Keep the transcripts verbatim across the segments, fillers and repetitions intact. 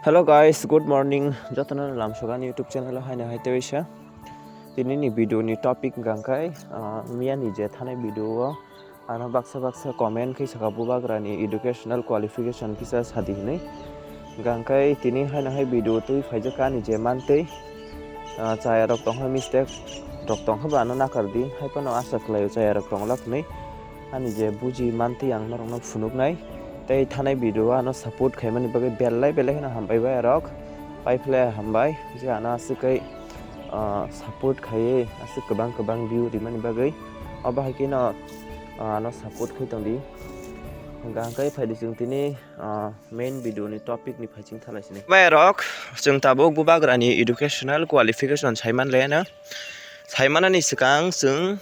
Hello guys, good morning. Jotono lamsogani YouTube channel o haino hai teisa. Tini ni video ni topic hwnkha khe, ah, miya ni je thanai video o ano baksa baksa comment khe saka bubagra ni educational qualification kisa sadi hinwi. Hwnkha khe tini haino hai video twi phaijak ani je mantwi, ah, chaya rok tongkha mistake rok tongkha ba ano nakar di hai phano asa khlaio chaya rok tongla hwnwi. Ani je buji mantwi ang norokno phunuknai tei thanai video o ano support khaimani bagwi belai belai kheno hambai bai rok. Paiphle hambai je ano aswk kai, ah, support khaiwi aswk kwbang kwbang view rimani bagwi. Obo hai kheno, ah, ano support khai tongdi. Hwnkha hwnkhe phaidi chwng tini, ah, main video ni topic ni phaiching thalai sini. Bai rok chwng tabuk bubagra ni educational qualification saiman le ano. Saimanani swkang chwng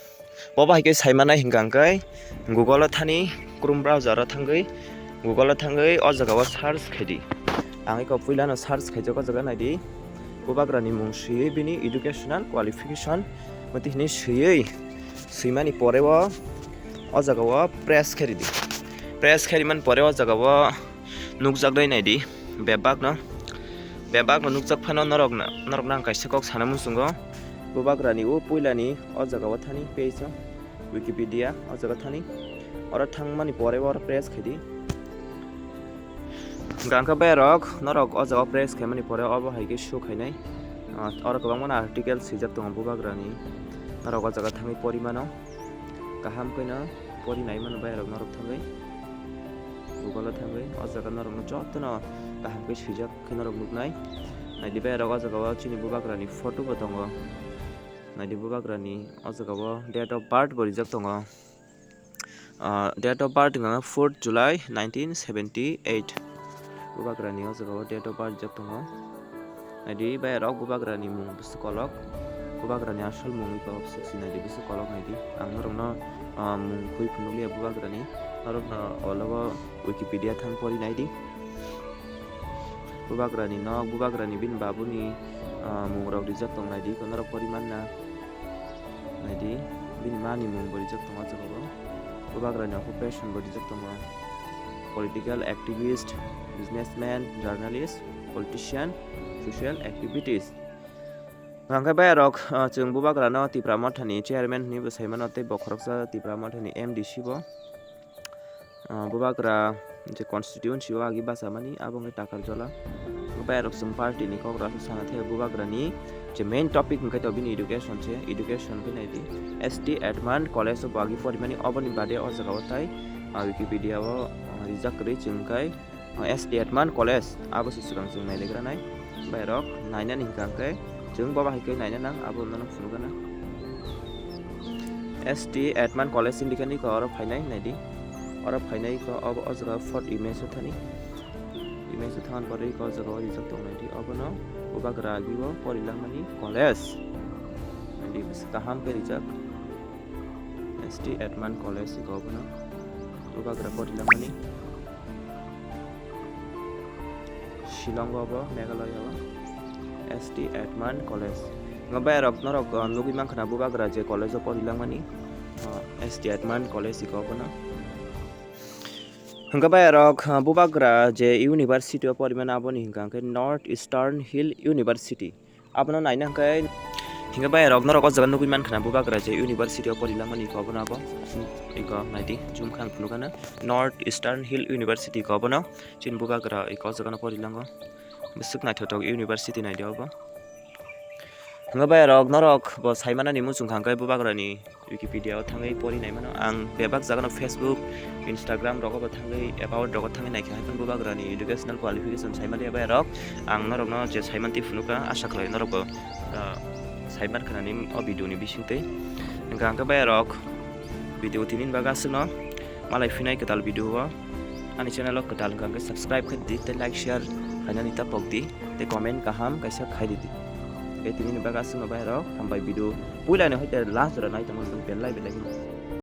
bo bahai khe saimanai hwnkha hwnkhe Google o thani, Chrome browser o thangwi Google o thangwi o jaga o search khaidi. Ang eko puilano search khaijak o jaga naidi. Bubagra ni mung swiwi bini educational qualification mati hinwi swiwi swimani pore o, o jaga o press khe ridi. Press khe rimani pore o jaga o nukjaknai naidi bebakno. Bebakno nukjak phano norokno, norokno ang kaisa kok sana muchungo. Bubagrani o puilani o jaga o thani page o Wikipedia o jaga thani. Oro thangmani pore oro press khaidi. Hwnkha hwnkhe bai rok norok o jaga o press khaimani pore obo hai khe show khainai. Ah, oro kwbangma article swijak tongo bubagrani. Norok o jaga thangwi pori mano. Kaham kheno pori nai mano bai rok norok thangwi. Google o thangwi o jaga norokno jotono kaham khe swijak khe norok nuknai. Naidi bai rok o jaga o chini bubagrani photo bo tongo. Naidi bubagrani o jaga o date of birth bo rijak tongo. Ah, date of birth wngkha fourth July nineteen seventy eight. Bubagrani o jaga o date of birth rijak tongo. Naidi bai rok bubagrani mung bwswk kolok. Bubagrani asol mung wngkha obwswk si naidi bwswk kolok naidi. Ang norokno, ah, mung khui phunukliya bubagrani. Norokno ologo Wikipedia thang pori naidi. Bubagrani nok, bubagrani bini babuni, ah, mung rok rijak tong naidi. Norok pori manna. Naidi, bini mani mung bo rijak tongo o jaga o. Bubagrani occupation bo rijak tongo. Political activist, businessman, journalist, politician, social activities. Hwnkhe bai rok, ah, chwng bubagrano Tipra Mothani chairman hwnwi bo sai mano tei bo khoroksa Tipra Mothani M D C bo. Ah, bubagra je constituency o agi bachamani abo wngkha Takarjala. Bai rok chwng party ni kok rok sana thaya bubagrani je main topic hwnkhe to bini education se, education khe naidi S T Edmund College o bo agi porimani oboni bade o jaga o tai, ah, Wikipedia o, ah, rijak kwrwi chwng khe S T Edmund College, abo se swkang chwng nailaigranai. Bai rok nainani hwnkha hwnkhe chwng bo bahai khe naina nang, abo nono phunukgana. S T Edmund College hinwi khe nini oro phainai naidi. Oro phainai khe obo o jaga fourth image o thani. Image o thangani pore khe o jaga o rijak tong naidi. Obono bubagra agi o porilangmani college. Naidi bwswk kaham khe rijak. S T Edmund College iko obono. Bubagra porilangmani. Shillong o bo, Meghalaya o S T Edmund College. Ngo bai rok norok, uh, nugwi mankha na bubagra je college o porilangmani, uh, S T Edmund College iko obono. Hwnkhe bai rok, uh, bubagra je university o porimani aboni hwnkha hwnkhe North Eastern Hill University. Abono naina hwnkhe, hwnkhe bai rok norok o jaga nugwi mankha na bubagra je university o porilangmani iko obono abo. Iko naidi, zoom khe ang phunukgana. North Eastern Hill University iko obono. Chini bubagra iko o jagano porilango. Bwswk naithothok university naidi obo. Hwnkhe bai rok norok bo saimanani muchung kha hwnkhe bubagrani Wikipedia o thangwi pori nai mano. Ang bebak jagano Facebook, Instagram rogo bo thangwi, about rogo thangwi naikha, hai phano bubagrani educational qualification saimaliya bai rok. Ang norokno je saimanti phunukha, asa khlai norok bo, ah, saiman khanani o video ni bisingtwi. Hwnkha hwnkhe bai rok video tini ni bagwi aswkno malai phinai kwtal video o. Ani channel o kwtal hwnkha hwnkhe subscribe khe di tei like share khainani ta pok di tei comment kaham kaisa khai di. Tei tini ni bagwi aswkno bai rok hambai video puila ni hoite last jora nai tongma belai belai.